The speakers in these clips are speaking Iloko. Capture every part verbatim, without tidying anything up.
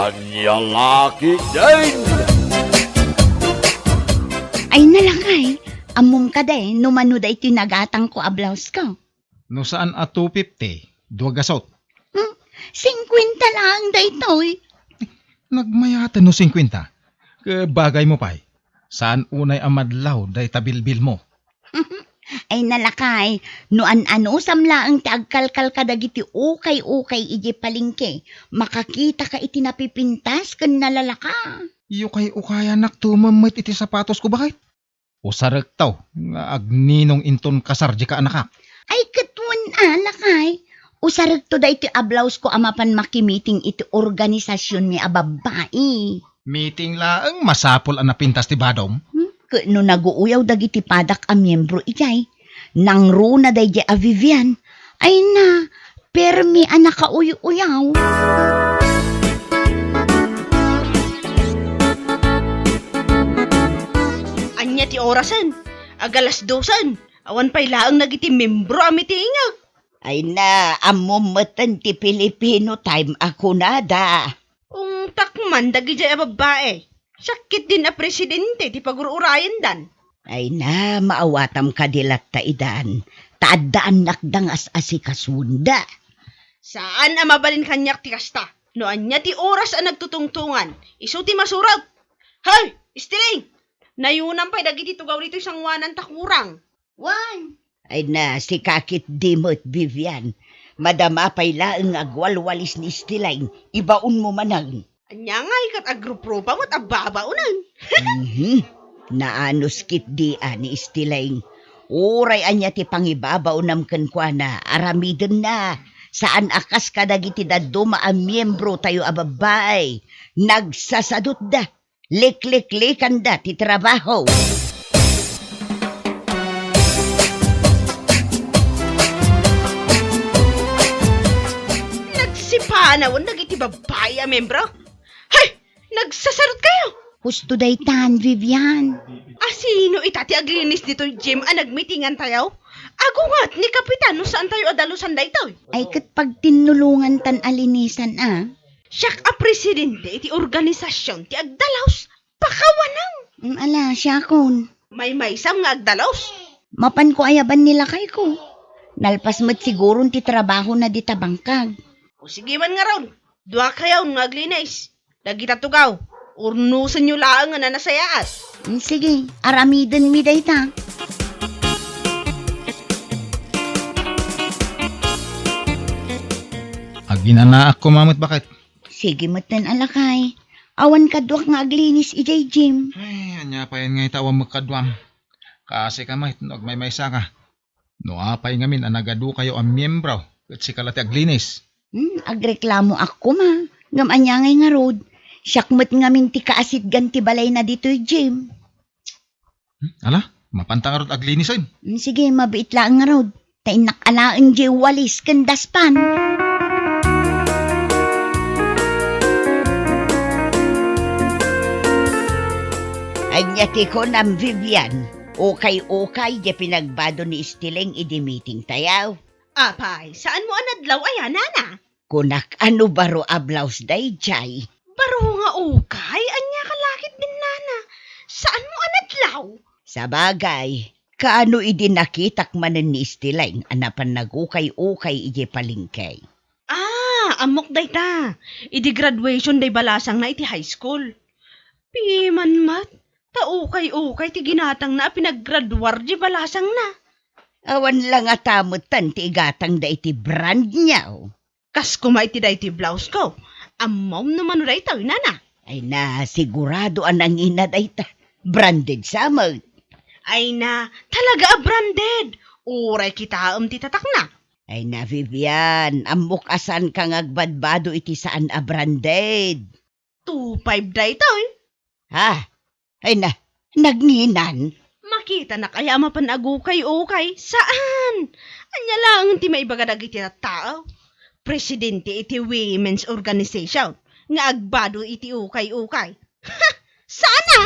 Ania la ketdin? Ay, nalakay, ammom kadi no mano daytoy nagatangko a blouse ko? No saan a two fifty, dua gasut. Hmm, singkwenta laeng daytoy. Nagmayaten no singkwenta. Ket bagaymo pay, saan unay a madlaw dayta bilbilmo. Ay, nalakay, no an-anusam laeng ti agkalkal kadagiti ukay-ukay idiay palengke, makakitaka iti napipintas ken nalalaka. Ukay-ukayanakto met iti sapatosko, baket. Usarekto nga agninong inton kasar dika anakak. Ay, ket wen a, lakay. Usarekto daytoy a blouse ko a mapan makimiting iti organisasionmi a babbai. Meeting laeng, masapul a napintas ti badom. Hmm? Ket no naguuyaw dagiti padak a miembro idiay, nangruna daydiay a Vivian, ay na, permi a nakauy-uyaw. Ania ti orasen? Ag-alas dosen. Awan pay laeng dagiti miembro a mitingek. Ay na, ammom metten ti Filipino time a kunada. Ungtak man dagidiay a babbai. Siak ketdin a presidente ti pagur-urayendan. Ay na, maawatam kadi latta idan, ta adda annakda nga as-asikasuenda. Saan a mabalin kaniak ti kasta. No ania ti oras a nagtutungtungan, isu ti masurot. Hoy, Istiling! Nayunam pay dagiti tugaw ditoy sangoanan ta kurang. Wen. Ay na, sika ketdi met, Vivian. Madama pay laeng nga agwalwalis ni Istiling, ibaonmo manen. Ania ngay ket agruprupa met a babaonen? Mhm. Naanus ketdi a ni Istiling. Uray ania ti pangibabaonam kenkuana, aramidenna. Saan a kas kadagiti dadduma a miembrotayo a babbai. Nagsasadutda. Likliklikanda ti trabaho. Nagsipanawen dagiti babbai a membro. Hay! Nagsasarot kayo! Husto daytan, Vivian. Asino ita ti aglinis ditoy gym a nagmitingan tayo? Agunget ni Kapitan no saan tayo adalusan daytoy. Ay, ket pagtinnulongan tan alinisan, a. Siak a presidente iti organisasyon ti agdalus. Pakawanam! Mm, ala, siakon. Maymaysam nga agdalus. Mapanko ayaban ni lakayko. Nalpas met siguron ti trabahona dita bangkag. O sige man ngarud, dua kayon nga aglinis. Dagita tugaw, urnosenyo laeng a nanasayaat. Mm, sige, aramidenmi dayta. Aginanaak koma met, baket. Sige metten a lakay. Awan kaduak nga aglinis idiay gym. Ay, ania payen ngay ta awan met kaduam? Kaasi ka met no agmaymaysa ka. No apay ngamin a nagadukayo a miembro, ket sika la ti aglinis. Hmm, agreklamoak koma. Ngem ania ngay ngarud? Siak met ngamin ti kaasitgan ti balayna ditoy gym. Hmm, ala, mapanta ngarud aglinisen. Hmm, sige, mabiit laeng ngarud. Ta innak alaen diay walis ken daspan. Ania ti kunam, Vivian? Ukay-ukay diay pinagbado ni Istiling idi meeting tayo. Apay, saanmo a nadlaw aya, nana? Kunak a no baro a blouse daydiay. Baro nga ukay, ania ka lakit din, nana? Saanmo a nadlaw? Sabagay, kaano idi nakitak manen ni Istiling a napan nagukay-ukay idiay palengke? Ah, ammok dayta. Idi graduation day balasangna iti high school. Piman met, ta ukay-ukay ti ginatangna a pinaggraduar di balasangna. Awan la ngata metten ti igatangda iti brand niya. Kas koma iti daytoy blouse ko. Ammom no mano daytoy, nana? Ay na, sigurado a nangina dayta. Branded sa met. Ay na, talaga a branded. Uray kitaem ti tatakna. Ay na, Vivian, ammok a saanka nga agbadbado iti saan a branded. Two five daytoy. Ha? Ay na, nagnginan? Makitanak aya a mapan agukay-ukay? Saan! Ania laeng ti maibaga dagiti tattao? Presidente iti women's organization nga agbado iti ukay-ukay. Ha! Saan a?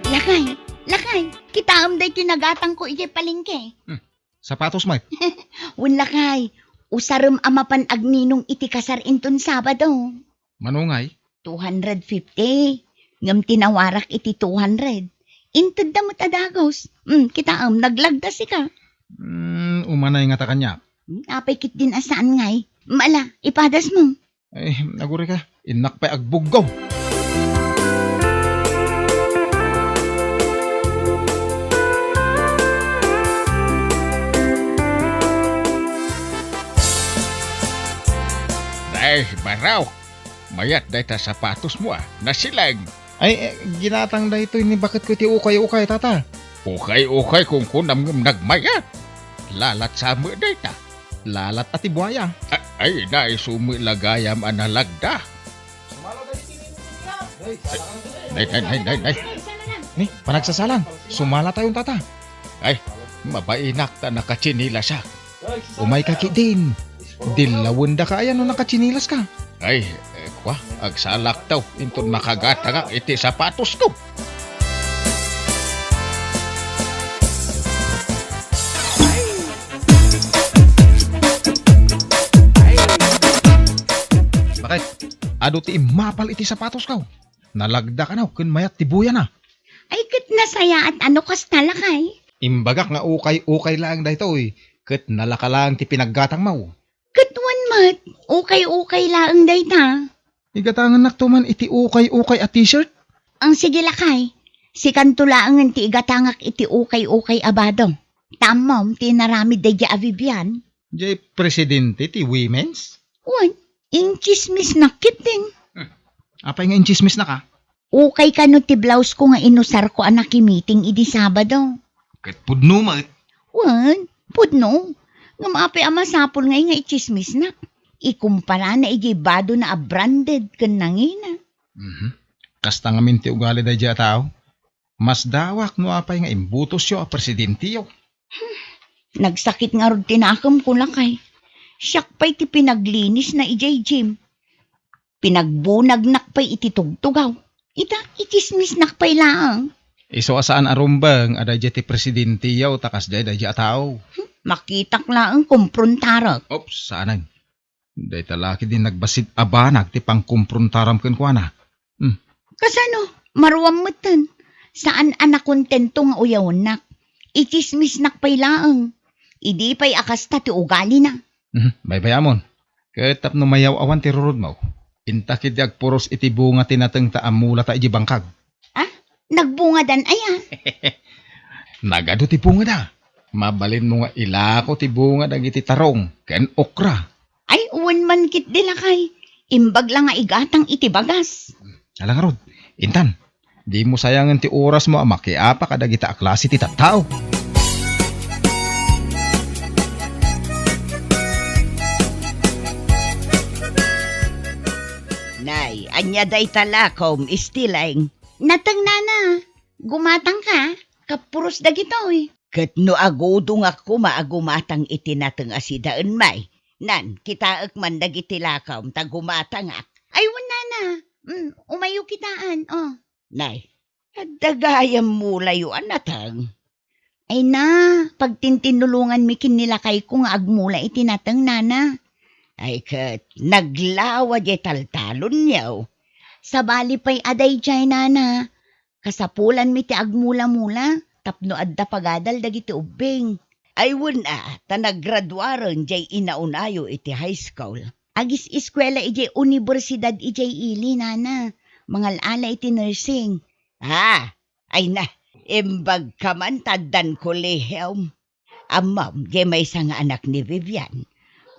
Lakay! Lakay! Kitaem daytoy nagatangko idiay palengke. Hmm. Sapatos met. Wen, lakay, usarem a mapan agninong iti kasar inton Sabado. Mano ngay? Two hundred fifty. Ngem tinawarak iti two hundred. Intedda met a dagus. Hmm, kitaem, naglagda sika. Hmm, umanay ngata kaniak. Hmm, apay ketdin a saan ngay? Mala, ipadasmo. Ay, agurayka, innak pay agbuggaw. Ay, Barok, mayat dayta sapatosmo a, nasilang. Ay, eh, ginatang daytoy ni baketko iti ukay-ukay, tata. Ukay-ukay, kunkunam ngem nagmayat. Lalat sa met dayta. Lalat a ti buaya. A-, ay, naisu met la gayam a nalagda. Nay, nay, nay, nay, nay. Ni, panagsasalan. Sumala tayon, tata. Ay, mabainak ta nakatsinilasak. Umayka ketdin. Dillawendaka aya no nakatsinilaska. Ay, eh, kwa, agsalakto inton makagatangak iti sapatosko. Bakit? Adu ti immapal iti sapatosko. Nalagda kano ken mayat ti buyana. Ay, ket nasayaat a no kasta, lakay. Imbagak nga ukay-ukay laeng daytoy, ket nalaka laeng ti pinaggatangmo. Ket wen met, ukay-ukay laeng dayta. Igatangennakto man iti ukay-ukay a t-shirt? Ang sige, lakay, sikanto laengen ti igatangak iti ukay-ukay a bado. Ta ammom ti inaramid daydiay a Vivian. Diay presidente ti women's? Wen, intsismisnak ketdin. Hmm. Apay nga intsismisnaka? Ukay kano ti blouse ko nga inusarko a nakimiting idi Sabado. Ket pudno met. Wen, pudno. Ngem apay a masapul ngay nga itsismisnak? Ikumpara na iti bado na a branded ken nangina. Mhm. Kasta ngamin ti ugali daydiay a tao. Masdawak no apay nga imbutosyo a presidentiyo. Nagsakit ngarud ti nakemko, lakay. Siak pay ti pinaglinisna idiay gym. Pinagbunagnak pay iti tugtugaw. Ita, itsismisnak pay laeng. Isu a saan a rumbeng a daydiay ti presidentiyo ta kasdiay daydiay a tao. Hmm, makitak laeng kumprontarek. Oops, saanen. Dayta la ketdi nagbassit a banag ti pangkumprontaram kenkuana. Hmm. Kasano? Maruam metten. Saan a nakontento nga uyawennak. Itsismisnak pay laeng. Idi pay a kasta ti ugalina. Mhm, baybayamon. Ket tapno mayaw-awan ti rurudmo, inta ketdi agpuros iti bunga ti natengta a mulata idiay bangkag. Ah? Nagbungadan aya? Nagadu ti bungada. Mabalinmo nga ilako ti bunga dagiti tarong ken okra. Ay, wen man ketdi, lakay. Imbag la nga igatang iti bagas. Ala ngarud, intan, dimo sayangen ti orasmo a makiapa kadagita a klase ti tattao. Nay, ania dayta lakom, Istileng? Nateng, nana. Gumatangka? Kapuros dagitoy. Ket no agudongak koma a gumatang iti nateng a sidaen, may, nan, kitaek man dagiti lakom ta gumatangak. Ay, wen, nana. Mm, umayo kitaan, oh. Nay, adda gayam mulayo a nateng. Ay na, pagtintinnulonganmi ken ni lakayko nga agmula iti nateng, nana. Ay ket, naglawa diay taltalonyo. Sabali pay a daydiay, nana. Kasapulanmi ti agmula-mula tapno adda pagadal dagiti ubbing. Ay wen a, ta nagraduaren diay inaonayo iti high school. Agis-eskuela idiay universidad idiay ili, nana. Mangal-ala iti nursing. Ah, ay na, imbagka man ta addan kolehiom. Ammom, diay maysa nga anak ni Vivian.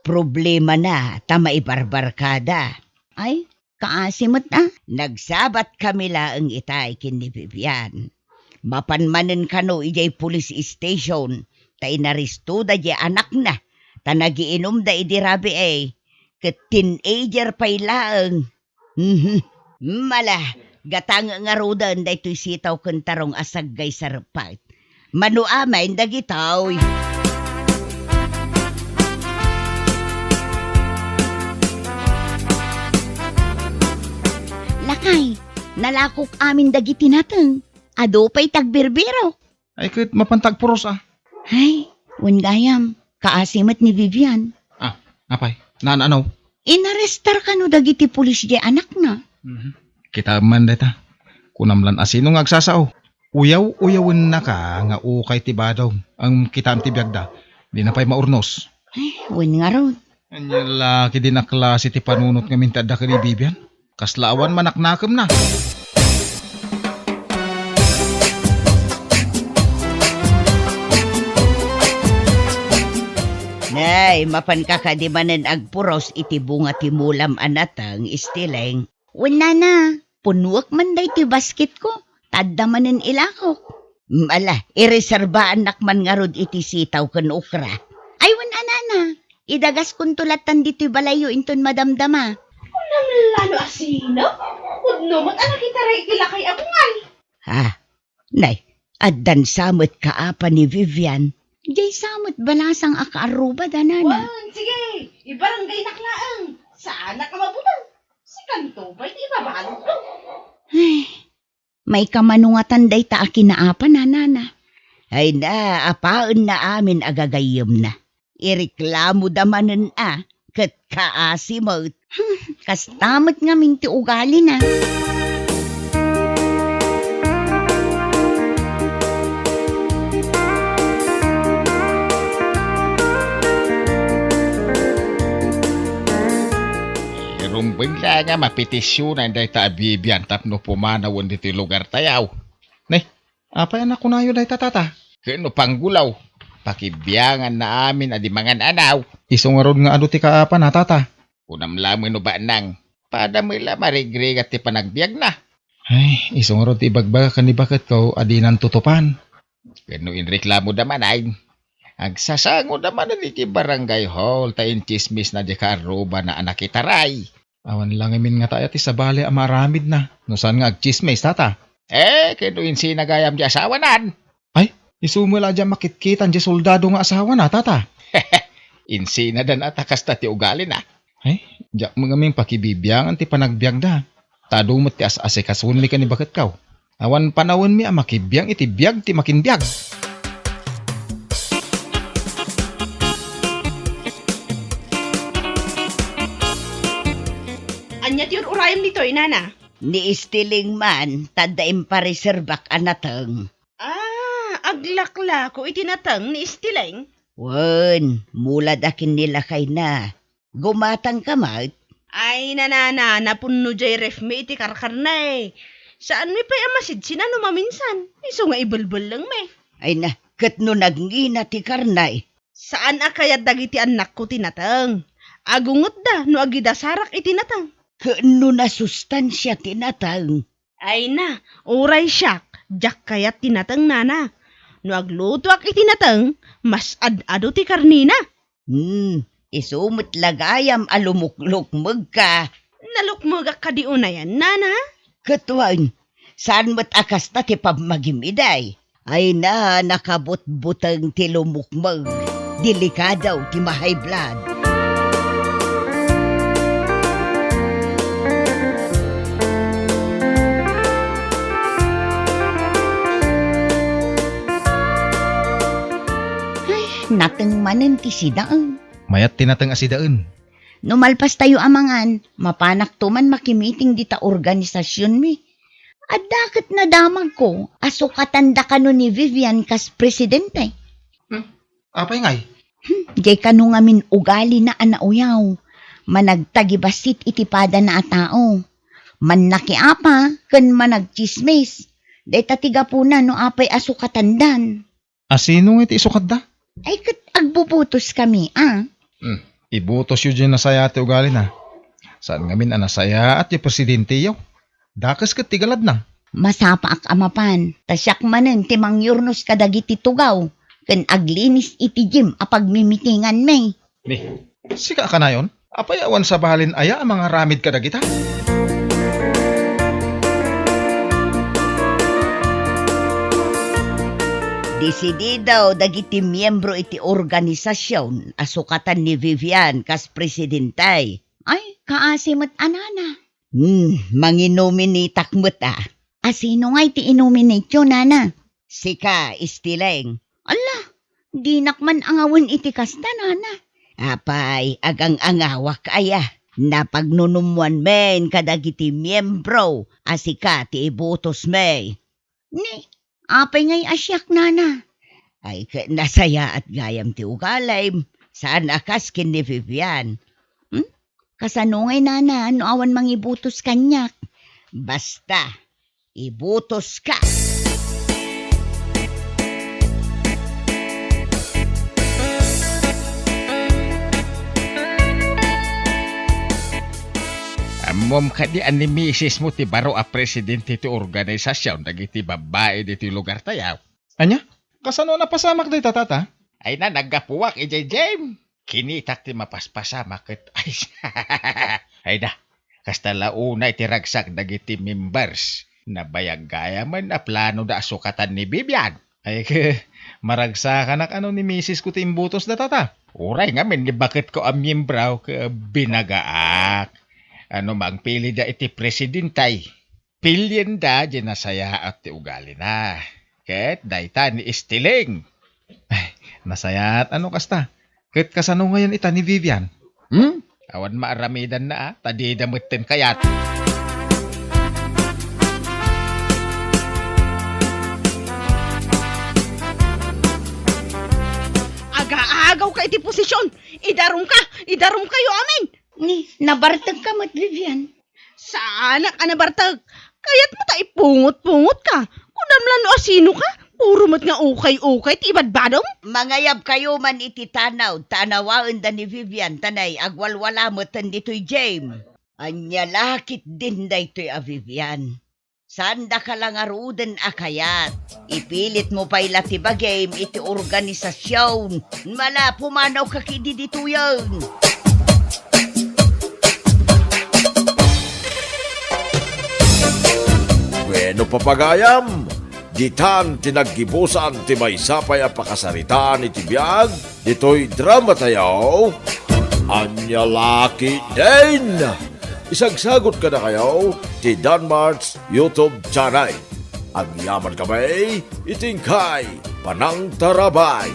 Problemana ta maibarbarkada. Ay, kaasi met a. Nagsabatkami laeng itay ken ni Vivian. Mapan manen kano idiay police station ta inaristoda diay anakna ta nagiinumda idi rabii, ket teenager pay laeng. Mhm. Mala, gatang ngaruden daytoy sitaw ken tarong a saggay sarpet. Mano amin dagitoy. Lakay, nalakok amin dagiti nateng. Adu pay ti agbirbirok. Ay, ket mapanta agpuros, a. Ay, wen gayam, kaasi met ni Vivian. A, apay? Naan-ano? Inarestar kano dagiti pulis diay anakna. Mhm. Kitaem man dayta. Kunam lan a sino nga agsasao. Uyaw-uyawennaka nga ukay ti badom. Ngem kitaem ti biagda. Dina pay maurnos. Ay, wen ngarud. Ania la, ket dina klase ti panunot ngamin ti adda ken ni Vivian. Kasla awan manaknakemna. Nay, mapanka kadi manen agpuros iti bunga ti mulam a nateng, Istileng? Wen nana, punnuek man daytoy basketko, ta adda manen ilakok. Mm, ala, ireserbaannak man ngarud iti sitaw ken okra. Ay, wen a nana, idagaskonto lattan ditoy balayyo inton madamdama. Kunam la no asino? Pudno met a nakitaray iti lakay a bungal. Ha? Nay, addan sa met kaapa ni Vivian. Diay sa met balasang a kaarrubada, nana. Wen, sige, ibarangaynak laeng. Saanak a mabuteng. Sikanto pay ti ibabalutko. Ay, maikamano ngatan dayta a kinaapa, nana. Ay na, apaenna amin a gagayyemna. Ireklamoda manen a, ket kaasi met. Hmm, kasta met ngamin ti ugalina. Irumbeng la nga mapetisionan dayta a Vivian tapno pumanawen ditoy lugartayo. Ne, apay a nakunayo dayta, tata? Ken no panggulaw, pakibianganna amin a di mangan-anaw. Isu ngarud nga adu ti kaapana, tata? Kunam laeng no baanang, pada met la marigrigat ti panagbiagna. Ay, isu ngarud ti ibagbagak ken ni baketko a dinan tutupan. Ken no inreklamoda manen, agsasangoda manen iti barangay hall ta intsismisna diay kaarrubana a nakitaray. Awan la ngamin ngata aya ti sabali a maaramidna no saan nga agtsismis, tata. Eh, ken no insina gayam ti asawanan? Ay, isu met la diay a makitkitan diay soldado nga asawana, tata. Insinadan a ta kasta ti ugalina. Ay, diak met ngamin pakibibiangan ti panagbiagda. Ta adu met ti as-asikasonmi ken ni baketko. Awan panawenmi a makibiang iti biag ti makinbiag. Ania ti ur-urayem ditoy, nana? Ni Istileng man, ta adda impareserbak a nateng. Ah, aglaklako iti nateng ni Istileng? Wen, mulada ken ni lakayna. Gumatangka met? Ay, nanana, napunno diay refmi iti karkarna, eh. Saanmi pay a masidsinan no maminsan, isu nga ibelbellengmi. Ay na, ket no nagngina ti karna, eh. Saan a kayat dagiti annakko ti nateng. Agungotda no agidasarak iti nateng. Ket no nasustansia ti nateng. Ay na, uray siak, diak kayat ti nateng, nana. No aglutoak iti nateng, mas ad-adu ti karnina. Hmm, isu met la gayam a lumuklukmegka. Nalukmegak kadi unayen, nana? Ket wen, saan met a kasta ti pammagim idi. Ay na, nakabutbuteng ti lumukmeg. Delikado ti ma-high blood. Ay, nateng manen ti sidaen. Mayat ti nateng a sidaen. No malpastayo a mangan, mapanakto man makimiting dita organisasionmi. Adda ket nadamagko a sukatanda kano ni Vivian kas presidente. Hmm? Apay ngay? Hmm, diay kano ngamin ugalina a nauyaw. Managtagibassit iti padana a tao. Mannakiapa ken managtsismis. Dayta ti gapuna no apay a sukatandan. A sino nga iti isukatda? Ay, ket agbubutoskami, a. Hmm, ibutosyo diay nasayaat ti ugalina. Saan ngamin a nasayaat ti presidenteyo. Dakes ket ti galadna. Masapaak a mapan, ta siak manen ti mangyurnos kadagiti tugaw ken aglinis iti gym a pagmimitinganmi. Ni, sika a kanayon? Apay awan sabalin aya a mangaramid kadagita? Desidido dagiti miembro iti organisasion a sukatan ni Vivian kas presidente. Ay, kaasi met a nana. Hmm, manginominitak met a. A sino ngay ti inominatyo, nana? Sika, Istileng. Alla, dinak man angawen iti kasta, nana. Apay, agang-angawak aya. Napagnunummoan men kadagiti miembro a sika ti ibutos mi. Ni, apay ngay a siak, nana? Ay, ket nasayaat gayam ti ugalim. Saan a kas ken ni Vivian. Hmm? Kasano ngay, nana, no awan mangibutos kaniak? Basta, ibutos ka. Ammom kadi a ni misis mo ti baro a presidente ti organisasion dagiti babbai ditoy lugar tayo? Ania? Kasano a napasamak dayta, tata? Ay na, naggapuak idiay gym. Kinitak ti mapaspasamak ket ay, ay da, kasta la unay ti ragsak dagiti members. Nabayag gayamen a plano da a sukatan ni Vivian. Ay, ke, maragsakanak ano ni misis ko ti imbutos da, tata. Uray ngamin ni baket ko a miembro ket binagaak. Ano mangpili da iti presidentay. Pilienda diay nasayaat ti ugalina. Ket dayta ni Istileng. Ay, nasayaat ano kasta? Ket kasano ngayon ita ni Vivian? Hmm? Awan maaramidanna, a, ta dida metten kayat. Agaagaw ka iti posisyon! Idarum ka! Idarum kayo amin! Ni, nabartek ka met, Vivian. Saanak a nabartek. Kayat mo ta ipungot-pungot ka. Kunam la no asino ka. Puro met nga ukay-ukay ti ibadbadom. Mangayab kayo man iti tanaw, tanawaen da ni Vivian, tanay agwalwala meten ditoy gym. Ania la ketdin daytoy a Vivian? Saan da ka la ngaruden a kayat? Ipilit mo pay la ti bagim iti organisasion. Mala, pumanaw ka kidi ditoyen. Bueno, papagayam, ditan ti naggibusan ti maysa pay a pakasaritaan iti biag ditoy drama tayo. Ania la ketdin? Isagsagot kadakayo ti Danmart's YouTube channel. Agyaman kami iti inkay panangtarabay.